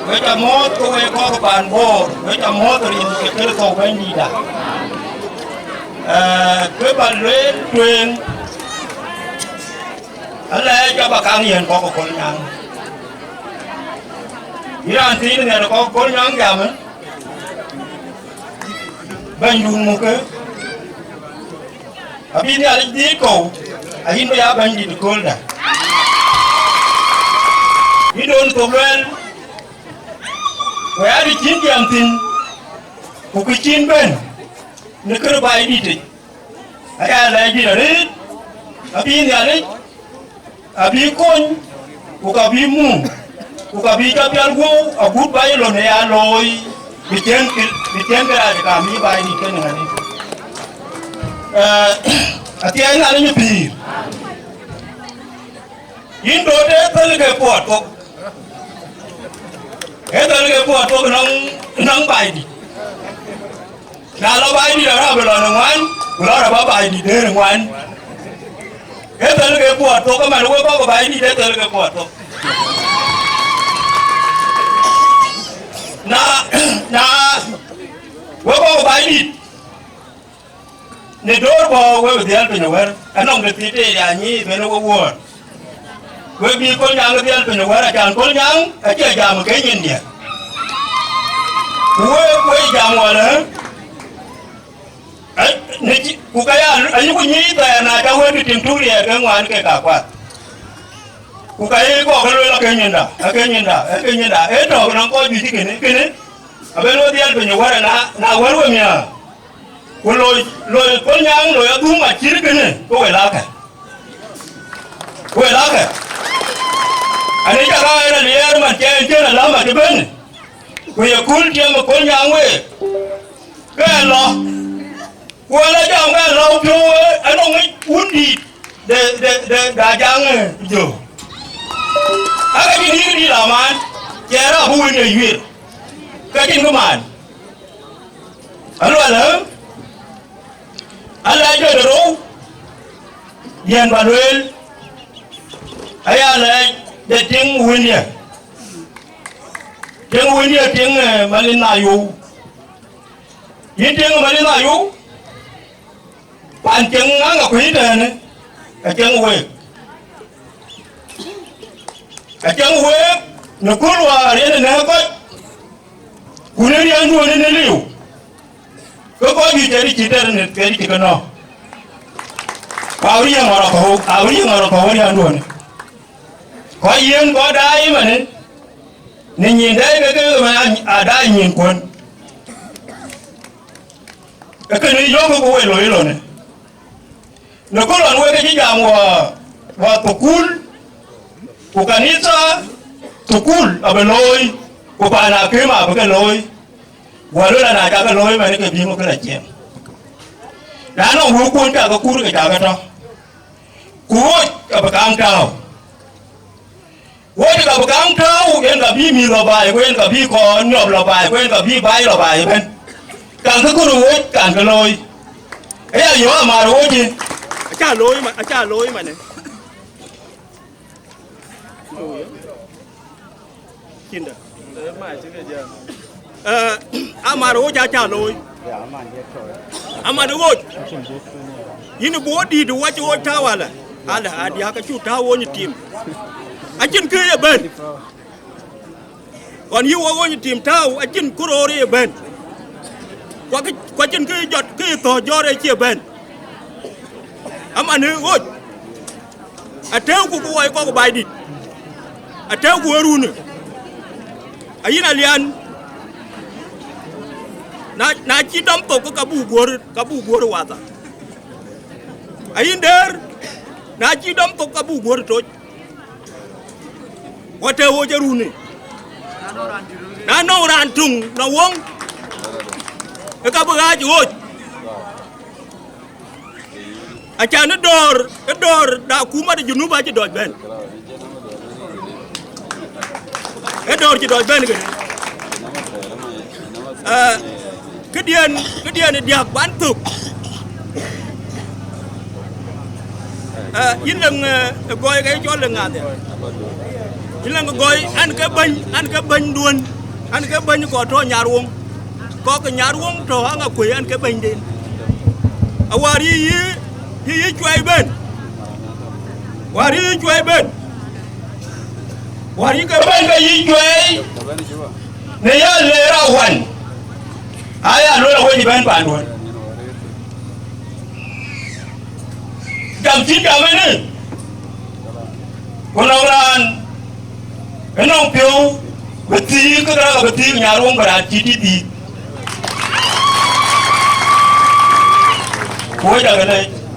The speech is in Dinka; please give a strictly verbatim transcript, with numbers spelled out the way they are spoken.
Wek ca mɔ̈ɔ̈th ke wek kɔc ke paan Bor, wek ca mɔ̈ɔ̈th rin ke Kërtho Bɛ̈nydïïtda. Ee, kë ba lueel tueŋ, alɛɛc ka ba kaŋ yiɛ̈n kɔc ke Kolnyaŋ. Yïn raan thiin nhiɛɛr kɔc ke Kolnyaŋ jam, bɛ̈nydun mukë, abï Nhialic dhiëëth kɔ̈u, ayïn bï ya bɛ̈nydït ëkööldä. Yïn don thok lueel, ku ya të cïn jam thïn, ku kë cïn bɛ̈n në kërë Baidït yic, aya lɛɛc dït arëët, abï Nhialic abï kony, ku ka bï mum, ku ka bï jɔ pial guɔ̈u agut Babilon ë ya looi, bï cïn kë, bï cïn kërac kam yï Baidït kënë ŋadï. Ee, athiɛɛi Nhialic ë pïïr. Yïn döt ë thël ke puɔt thok. Ë thël ke puɔt thok nɔŋ, nɔŋ Baidït. Na lɔ Baidït arap lɔ në ŋuan, ku lɔ rap Baidït dëër ŋuan. Ë thël ke puɔt thok, ëmɛn wek kɔc ke Baidït ë thël ke puɔt thok. Na, na wek kɔc ke Baidït, në döör bɔ̈ wek bï dhiɛl piny ë wɛ̈r, anɔŋ de thith tëë ya nyic bɛ̈n ë wek wuɔ̈ɔ̈r. Wek bï Kolnyaŋ dhiɛl piny ë wɛ̈r, acan Kolnyaŋ acie jam ke nyin diɛ̈. Ku wek, wek jam wälë, ë, në cï, ku ka ya, ayuku nyic thɛɛr na ca wël bï tim tuk riɛɛr ke ŋuan kek akuath. Ku ka ye kɔk ke lueel ake nyinda, ake nyinda, ake nyinda, ee tɔ̈ nɔŋ kɔc juëc kënë, kënë, abën wek dhiɛl piny ë wɛ̈r, na, na wɛ̈r we miäär. Ku loi, loi Kolnyaŋ loi adhum acït kënë, ke we lakë. Ku we lakë. Ani cä ka en aliɛɛr man cɛ en cïn alama cï bɛ̈n. Ku ye kul tiɛm ë Kolnyaŋ week. Ke lɔ. Ku en ajam ke lɔ piɔ̈u ë, anɔŋ ŋic wun dïït de, de, de, de Ajaŋ, eh, Jö. Aka cïn yïk dïït aman, cɛ rap wun ye yuiir. Ka cïn kë man. Aluɛlë, alɛɛc de rou, diɛ̈n ba lueel, aya lɛɛc de tiŋ wëndiɛ̈. Tiŋ wëndiɛ̈, tiŋ, eh, Malin Ayou. Yïn tiŋ Malin Ayou, pan tiŋ ŋaŋ akuëc tɛ̈ɛ̈në, ka tiŋ week. Ka tiŋ week, në kööl wäär yen ë nɛ̈k kɔc, ku në riɛnduön ë në liu, ke kɔc juëc tɛ̈dï cï tɛ̈r në kɛ̈dï cï ke nɔ̈k. Ku awï riɛŋ ɣɔn rɔt kɔ̈u, awï riɛŋ ɣɔn rɔt kɔ̈u riɛnduön. Kɔc yiën kɔc daai ëmënë, në nyin dɛɛi ke ke ëmën aa daai nyin kuön. Ee kënë yökë ku wek loi ëlɔnë. Në kë lɔn wek ke cï jam wɔ, wɔ thukul, ku kanitha thukul abï looi, ku paan akïm abï ke looi, wɔ luel an, aca ke looi man ke bï ŋö kë la ciɛɛŋ. Na nɔŋ wëukun ca ke kur ke ca ke tɔ̈, ku ɣoc abï kaŋ tääu. Wek ka bï kaŋ tääu, yen ka bï mïth lɔ baai, ku yen ka bï kɔn nyɔp lɔ baai, ku yen ka bï baai lɔ baai ëbɛ̈n. Kaŋ kë kut wec, kaŋ kë looi. Aya yɔ̈ɔ̈k amär wec ë. Aca looi man, aca looi man ë. Cinda. Eh, amär wec aca looi. Amat ɣoc. Yïn bï wo dïït wac ɣoc tääu alä. Alä, adiäk acuk tääu wony tim. Acïn kë ye bɛ̈n. Ɣɔn yï wo wony tim tääu, acïn kë roor ye bɛ̈n. Ku acïn kë jɔt, kë thɔ̈ jɔt ë cie bɛ̈n. Amat ɣoc. Atëëuku ku woi kɔk Baidït, atëëuku ë runë, ayïn Alian, na, na cï dɔm thok, ke ka buk guöör, ka buk guöör watha. Ayïn Dëër, na cï dɔm thok, ka buk guöör toc. Ku atëëu ɣoc ë runë. Na nɔŋ raan töŋ nɔŋ woŋ, ke ka bï ɣaac ɣoc. Acan ë dɔ̈ɔ̈r, ë dɔ̈ɔ̈r da akuma de Junub acï dɔc bɛ̈n. Ë dɔ̈ɔ̈r cï dɔc bɛ̈n kënë. Eh, këdiɛ̈n, këdiɛ̈n ë diäk ban thök. Eh, yïn leŋ, eh, ë gɔɔy ke cɔl leŋ ŋadhia. Cï lëŋ gɔ̈i, an ke bɛ̈ny, an ke bɛ̈nyduön, an ke bɛ̈ny kɔc tɔ̈ Nyarweŋ. Kɔc ke Nyarweŋ tɔ̈ Aŋakuei, an ke bɛ̈nyden. Awär yï, yï, yï, yï cuai bɛ̈n. Wäär yï, yï cuai bɛ̈n. Wäär yï ke bɛ̈n ke yï cuai. Në ya le ra wan. Aya luel awec bɛ̈n panduön. Jam cï jam ënë. Ku nɔŋ raan ë nɔŋ piɔ̈u bï thiëëk, ke raan abï thiëëk Nyarweŋ bï raan cï dït dhiëëth. Ku wec akë lɛc.